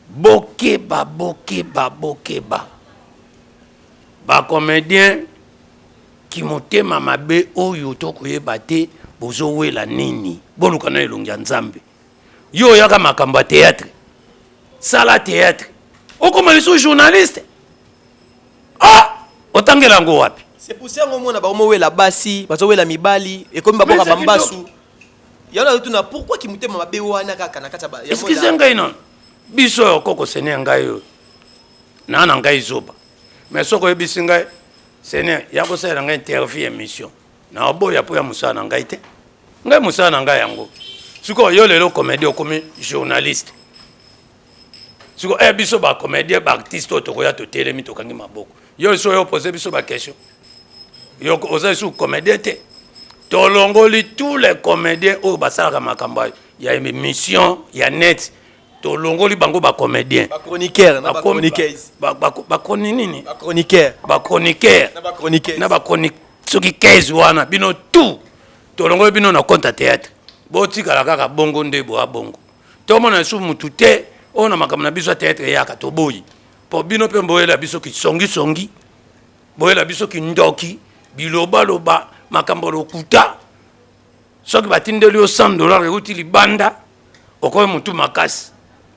bokeba bokeba bokeba ba comédien kimotema mabe oyo tokoyeba te bozowela nini boluka na elongi ya Nzambe. Yo oyaka makambo ya théâtre. Sala théâtre. Okoma lisusu journaliste. Ah! Otangela yango wapi? C'est pour ça ngo mona ba wela basi, bazo wela mibali, ekomi ba boka bambasu. Yango na tuna pourquoi ki mutema mabe wana kaka na kati ba Excusez ngai non. Biso oyo koko seigneur ngai oyo. Na na ngai zoba. Mais soko oyebisi ngai seigneur ya kosalela ngai interview émission. Na oboya po ya mosala na ngai te. Ngai mosala na ngai yango. Sikoyo yo lelo comédien okomi journaliste. Sikoyo eh biso ba comédien ba artiste oyo tokoya totelemi tokangi maboko. Yo so yo poser biso ba question. Yo oza sous comédien te. Tolongoli tous les comédiens oyo basalaka makambo ya émission ya net. Tolongoli bango ba comédien. Ba chroniqueur na ba chroniqueuse. Ba chroni nini? Ba chroniqueur. Ba chroniqueur. Na ba chroniqueuse. Na ba chronique soki 15 wana bino tout tolongoli bino na compte ya théâtre. Botikala kaka bongo nde boa bongo. Tomona lisusu mutu te oyo na makambo na biso ya théâtre eyaka toboyi. Po bino pe boyela biso kisongi songi, boyela biso kindoki, biloba loba, makambo lokuta. Soki batindeli yo 100 dollars euti libanda, okomi mutu makasi,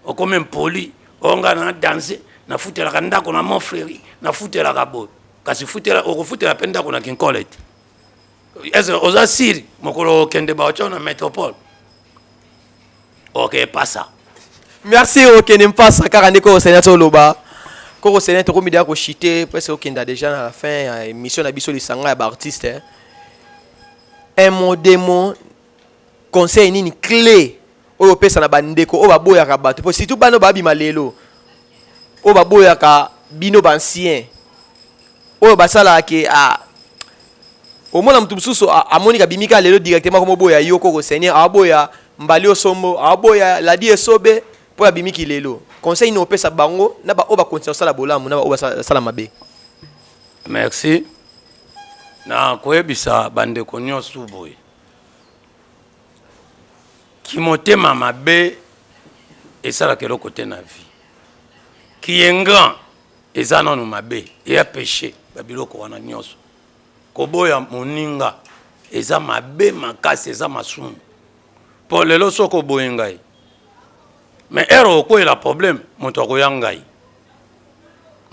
okomi impoli, oyo nga na danse, nafutelaka ndako na Montfleury, nafutelaka boye. Kasi futela, okofutela pe ndako na Kinkole te. Est-ce oza siri mokolo okende baotya na métropole? Ok, pasa. Merci okende mpasa kaka nde koko seigneur toloba. Koko seigneur tokomi deja kochite presque okenda déjà na la fin ya émission na biso lisanga ya baartiste. Hein. Un mot, deux mots, conseil nini clé oyo opesa na bandeko oyo baboyaka bato po surtout bana oyo babima lelo oyo baboyaka bino ba ancien oyo basalaka ke ah, omona moto mosusu amoni kabimi kaka lelo directement komoboya yo koko seigneur aboya mbali osombo aboya ladi esobe mpo abimiki lelo. Conseil nini opesa bango na baoyo bakontinue kosala bolamu na baoyo basala mabe? Merci. Na koyebisa bandeko nyonso boye, kimotema mabe esalaka eloko te na vie. Kiengrand eza nano mabe, eya péché. Babiloko wana nyonso, koboya moninga eza mabe makasi, eza masumu. Po lelo soki oboyi ngai, mais heure okoyela problème, moto akoya ngai,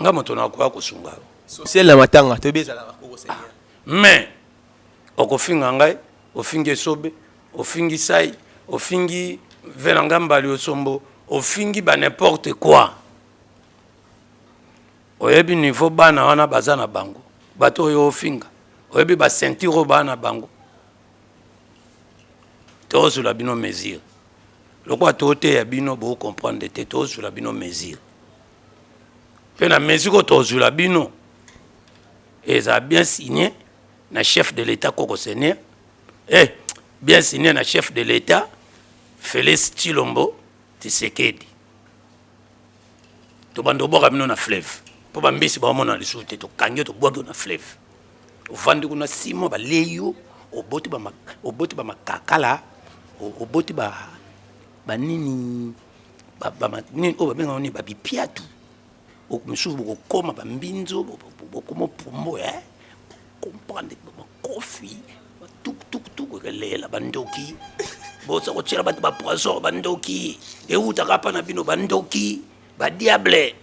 nga moto nakoya kosunga yo. Social na matanga toyebi ezalaka koko seigneur. Mais okofinga ngai, ofingi esobe, ofingi sai, ofingi ve na ngai mbali osombo, ofingi ba n'importe quoi. Oyebi niveau bana wana baza na bango, bato oyo ofinga, oyebi ba ceinture oyo baa na bango. Tozula bino mesure lokola toteya bino bo comprendre te, tozula bino mesure mpe na mesure oyo tozula bino eza bien signé na chef de l'état koko seigneur, eh, bien signé na chef de l'état Félix Tshilombo Tshisekedi. Tobanda obwaka bino na fleuve mpo bambisi baomona lisusu te, tokangi yo tobwaki yo na fleuve, ovandi kuna 6 mois, balei yo, oboti bamakakala, oboti banini nini oyo babengaka nini, babipiatu misusu, bokokoma bambinzo, bokoma pumbo, eh? Comprendre bakofi tuktuktuk ekelela bandoki, boza kotiela bato bapoison, bandoki ewutaka mpa na bino, bandoki badiable,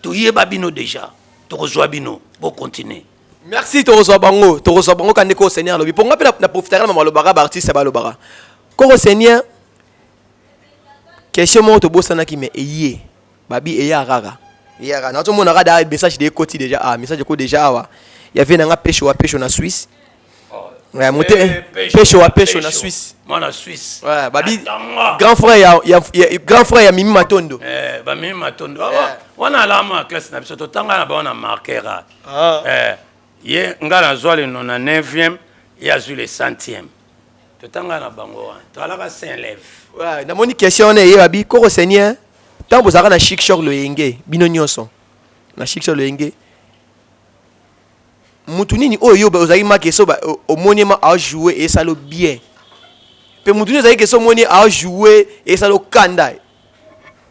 toyeba bino deja, tokozwa bino, bokontinue. Merci, tokozwa bango, tokozwa bango kande koko seigneur alobi. Mpo nga mpe na profitaka na malobaka baartiste balobaka. Koko seigneur, question moko tobosanaki mais eye babi eya kaka, eya kaka nazomona kaka da message de ekoti déjà. Ah, message ekoti déjà awa ya vie nanga pesho wa pesho na Suisse. Ouais, mote pesho wa pesho na Suisse. Mwana Suisse. Ouais, babi grand frère ya grand frère ya Mimi Matondo. Eh, ba Mimi Matondo. Eh. Wana alama classe na biso totanga na bango na marquera. Ah. Eh, ye nga nazwa le 99e, ye azwi le 100e. Totanga na bango wana. Toalaka Saint Lève. Ouais, namoni question wana eye babi koko seigneur ntango bozalaka na Chic Choc Loyenge, bino nyonso na Chic Choc Loyenge, mutu nini oyo yo ozalaki make so omoni ma ajoue esalo bien, mpe mutu nini ozalaki ke so omoni ajoue esalo kanda?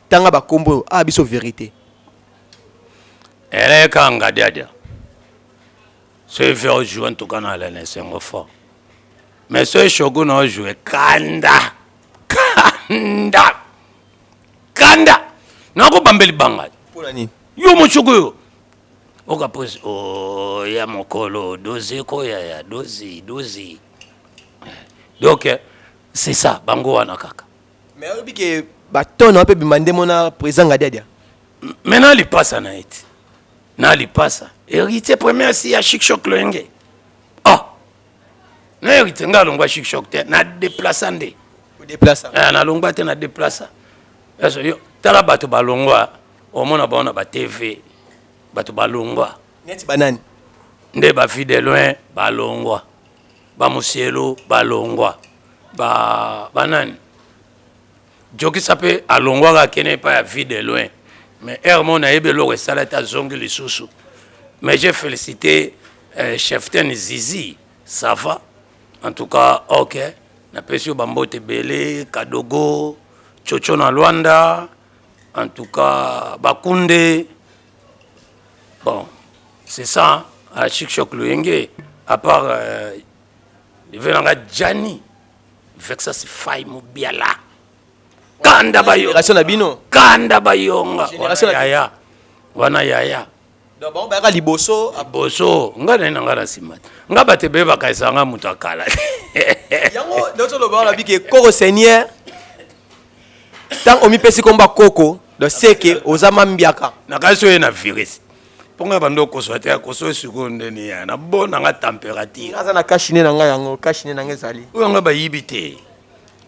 Tanga bakombo a biso vérité. Eleka ngadiadia soki fe ojoue en tout cas na alene esengo fort, mais soki shogun ojoue kanda kanda kanda nakobamba libanga. Mpona nini? Yo mosoko yo oka pose oya mokolo dozi koya ya dozi dozi, donc c'est ça bango wana kaka. Mais oyebi ke batono mpe bima nde mona président ngadiadia. Maintenant lipasa na ye te na lipasa héritier première si ya Chic Choc Loyenge. Oh, na héritier nga alongwa Chic Choc te, na déplaça nde. Odeplaça? Eh, nalongwa te, na déplaça. Yo tala bato balongwa, omona bango na ba TV, bato balongwa. Neti banani? Nde ba de loin balongwa, bamusielo balongwa, ba banani. Jokisa mpe alongwaka, akende epai ya Vie de Loin, mais heure moko nayebi eloko esala te, azongi lisusu. Mais j'ai félicité cheftaine Zizi, ça va en tout cas. Ok, napesi yo bambote ebele, Kadogo Chocho na Lwanda, en tout cas Bakunde. Bon, c'est ça à Chic Choc Loyenge, à part vieux na nga Jani Vexas Fai Mobiala Kanda Bayo. Génération na bino. Kanda Bayonga. Génération wana yaya, wana yaya. Donc bango bayaka liboso. Liboso, ngai naye na ngai na nsima te. Ngai bato ebeyebaka esanga moto akala. Yango donc toloba wana bike Koko Seigneur, ntango omipesi komba koko, donc seke oza mambiaka. Nakasi oye na virus mpo ngai bando okosoa te, akoso sikoyo ndeni ya na bo nanga température. Aza na cache-nez na ngai, yango cache-nez na ngai ezali. Oyo nga bayibi te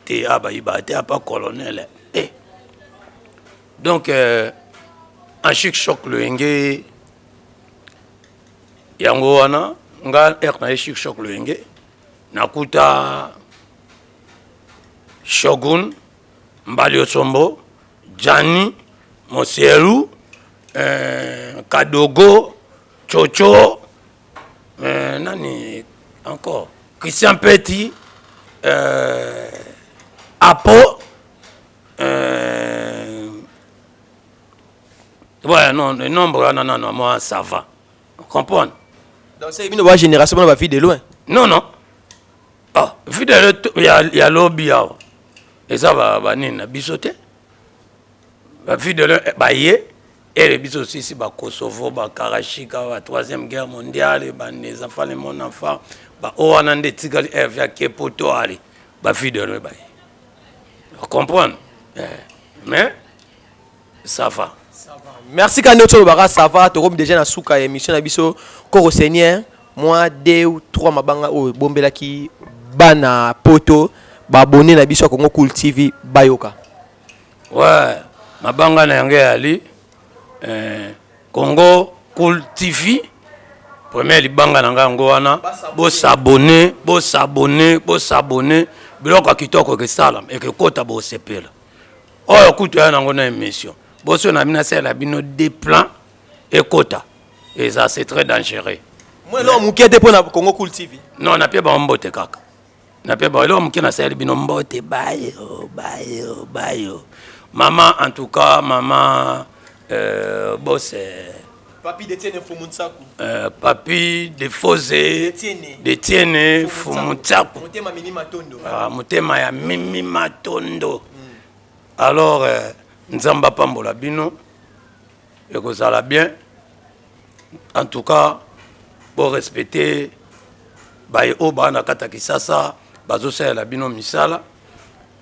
te, a bayiba te apa colonel eh. Donc en Chic Choc Loyenge, yango wana nga ere na ye Chic Choc Loyenge, nakuta Shogun Mbali Osombo, Jani Mosieru, Kadogo Chocho, nani encore, Christian Petit, Apo, ouais, non, le nombre wana nano, moi ça va comprendre. Donc c'est bino ba génération bana ba Vie de Loin. Non, ah, Vie de Loin ya lobi awa eza banini na biso te. Ba Vie de Loin baye ere biso sisi bakosovo, bakarashika, ba Troisième Guerre mondiale, les enfants de mon enfant, baoyo wana nde etikali eve ya kepoto ali ba Vie de Loin baye comprendre, mais ça va. Merci. Kandi otolobaka ça va, tokomi déjà na suka ya émission na biso. Koko Seigneur, moi deux ou trois mabanga oyo ebombelaki bana poto, baabonnés na biso ya Congo Cool TV bayoka. Ouais, mabanga na yango eyali Congo Cool TV. Premier libanga na ngai yango wana: bos'abonner, bos'abonner, bos'abonner. Biloko ya kitoko ekesala, ekekota, bosepela. Oyo kutu ya nango na émission boso na bino, asalela bino deux plans ekota, eza, c'est très dangereux. Mwa eloko moke te mpo na Congo Cool TV. Non, napie bango mbote kaka, napie bango eloko moke, nasaleli bino mbote, bayo bayo bayo. Mama, en tout cas mama, boss. Papi Detienne Fumunsaku. Papi de Fose. Detienne. Detienne Fumunsaku. Motema Mimi Matondo. Ah, motema ya Mimi Matondo. Alors Nzambe apambola bino, ekozala bien. En tout cas borespecte baye oyo baa na kati ya Kisasa, bazosalela bino misala,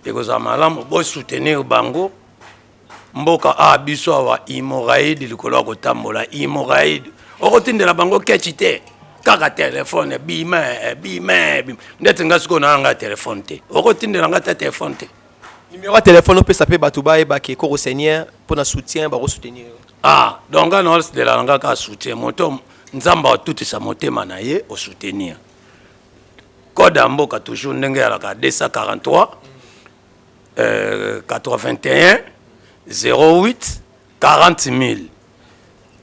ekozala malamu bosoutenir bango. Mboka a biso awa, hémorroïde likolo ya kotambola, hémorroïde okotindela bango kechi te, kaka telefone, bima bima bima. Ndeti nga sikoyo naa nga telefone te, okotindela nga te telefone te. Numéro ya telefone opesa mpe bato bayebake Koko Seigneur mpona soutien, bakosoutenir yo. Ah, donc nga naolela na nga kaka soutien. Moto Nzambe atutisa motema na ye osoutenir. Code ya mboka toujours ndenge ezalaka: 243 81 08 40 000.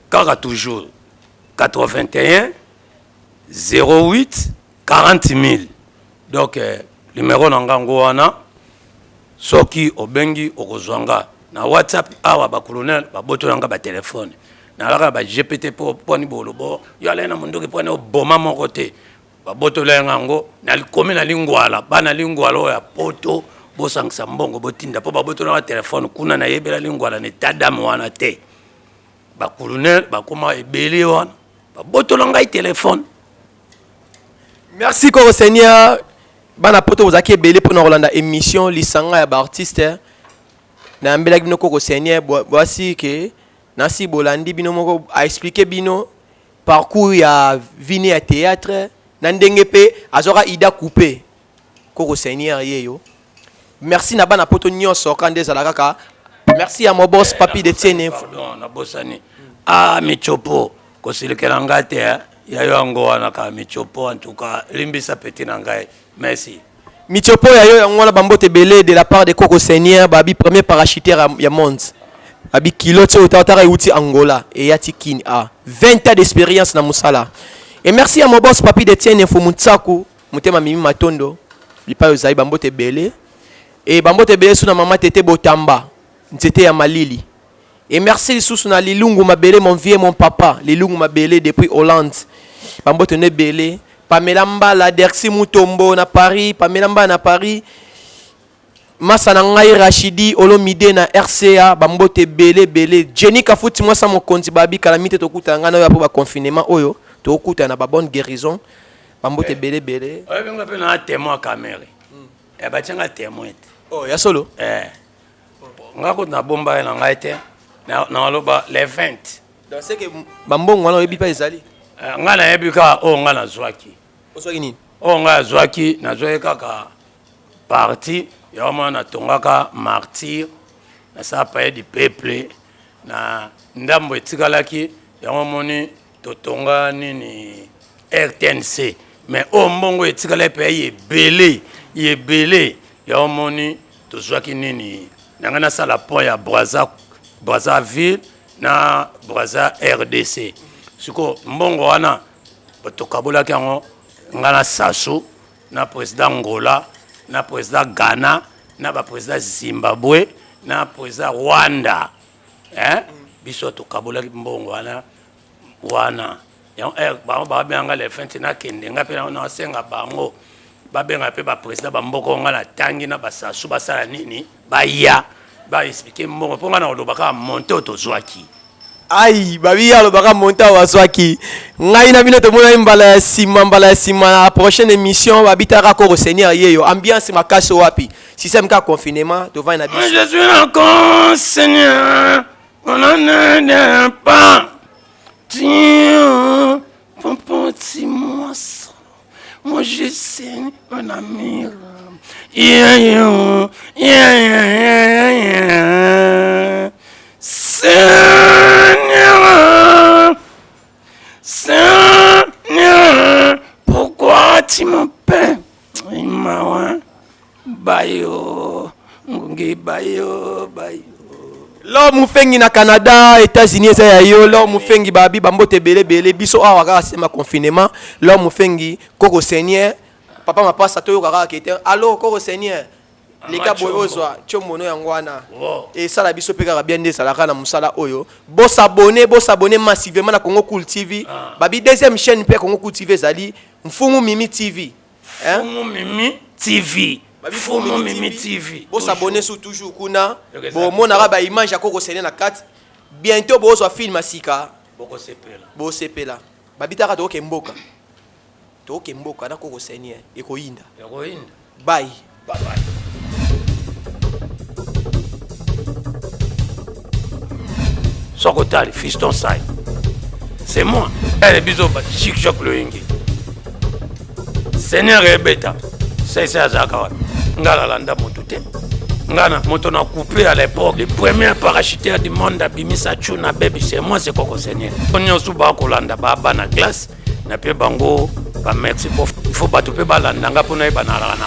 Kaka toujours 81 08 40 000. Donc numéro na ngango wana, soki obengi okozwa nga na WhatsApp. Awa bacolonel babotola batelefone, nalaka ba GPT mpo mponi bolobo yo alai na mondoki mponi oboma moko te, babotola yanga yango. Nalikomi na lingwala, bana lingwala oyo ya poto, bosangisa mbongo botinda mpo babotolanga telefone kuna. Nayebela lingwala na état d'âme wana te, bacolonel bakoma ebele wana, babotola ngai telefone. Merci Koko Seigneur. Bana poto bozalaki ebele mpona kolanda émission Lisanga ya Baartiste. Nayambelaki bino Koko Seigneur. Bwasi ke nasi bolandi bino moko, aexpliquer bino parcours ya vini ya théâtre na ndenge mpe azwaka ida coupe. Koko Seigneur ye yo. Merci na bana poto nyonso ka nde ezala kaka. Merci ya mobos Papi de Tiene. Pardon, nabosani. Ah, Michopo, kosilikela ngai te, eh? Ya yo yango wana kaka Michopo. En tout cas limbisa petit na ngai, merci. Mitiopo ya yo yango wana, bambote ebele de la part de Koko Seigneur, babi premier parachuteur ya monde. Babi kilo ti oyo tara euti Angola eyati Kin a 20 ans d'expérience na mosala. Et merci à mon boss Papi Detienne Info Mutsaku, motema Mimi Matondo, bipai ozali, bambote ebele. Et bambote ebele su na mama Tete Botamba, nzete ya malili. Et merci lisusu na Lilungu Mabele, mon vieux, mon papa, Lilungu Mabele depuis Hollande. Bambote no ebele. Pamela Mbala, Dersi Mutombo na Paris, Pamela Mbala na Paris. Masa na ngai Rachidi Olomide na RCA, bambote ebele ebele. Jenny Kafuti mwasa mokonzi, babi kala mite tokutana ngai na oyo po ba confinement oyo tokutana na ba bonne guérison. Bambote ebele ebele. Oyebi nga mpe na témoin Kamerhe. Batianga témoin te. Oh, ya solo? Eh. Nga kutu nabomba ye na ngai te, naloba les 20. Donc c'est que bambongo wana oyebi mpe ezali. Ngai nayebi kaka oyo ngai nazwaki. Ozwaki nini? Oyo ngai azwaki, nazwaki kaka parti yango mwana natongaka Martyr, nasala Palais du Peuple na ndambo etikalaki yango moni totonga nini RTNC. Mais oyo mbongo etikalaki mpe ya ebele ebele, yango moni tozwaki nini na ngai nasala pont ya Braza, Brazzaville na Braza RDC. Sikoyo mbongo wana tokabolaki yango ngai na Sasu na président Angola na président Ghana na baprésident Zimbabwe na président Rwanda, hein? Biso tokabolaki mbongo wana wana yango bango babenganga le 20 nakende. Nga mpe nasenga bango babenga mpe baprésident bamboka oyo nga natangi na basasu, basala nini, baya baexpliquer mbongo, mpo nga na koloba kaka montant oyo tozwaki. Ai, babi alobaka montant oyo azwaki. Ngai na bino tomonani mbala ya nsima, mbala ya nsima na prochaine émission. Babitaka Koko Seigneur yeyo, ambiance makasi wapi système kaka confinement tovandi na biso. Je suis encore Seigneur, on n'en est pas. Tiens, petit moi, moi je sais un ami. Yeah. Seigneur, Seigneur, pourquoi tu m'appelles? Mawa, bayo, ngungi bayo, bayo. Lor Mufengi na Canada, États-Unis eza ya yo. Lor Mufengi, babi bambote ebele ebele. Biso awa kaka sema confinement. Lor Mufengi, Koko Seigneur, papa mapasa, toyoka kaka kete allo Koko Seigneur, leka boye ozwa tiomono yango wana. Esala biso mpe kaka bien nde ezalaka na mosala oyo. Bosabonner, bosabonner massivement na Congo Cool TV. Babi deuxième chaîne mpe Congo Cool TV ezali Mfumu Mimi TV. Fumu Mimi TV. Fumu Mimi TV. Bosabonner su toujours kuna, bomonaka baimage ya Koko Seigneur na kati. Bientôt bozwa film ya sika. Bokosepela. Bosepela. Babitaka tokoke mboka, tokoke mboka na Koko Seigneur, ekoyinda. Ekoyinda. Bye. Bye bye. Soki otali Fiston Sai, c'est moi. Ele biso Chic Jacques Loyenge, Seigneur ebeta sese azalaka wapi? Nga nalanda moto te, nga na moto na coupé à l'époque, le premier parachuteur du monde abimisa Tuna Baby, c'est moi, c'est Koko Seigneur. Nyonso bakolanda bana classe na mpe bango bamerci. Il faut bato mpe balanda nga mpona yeba nalaka na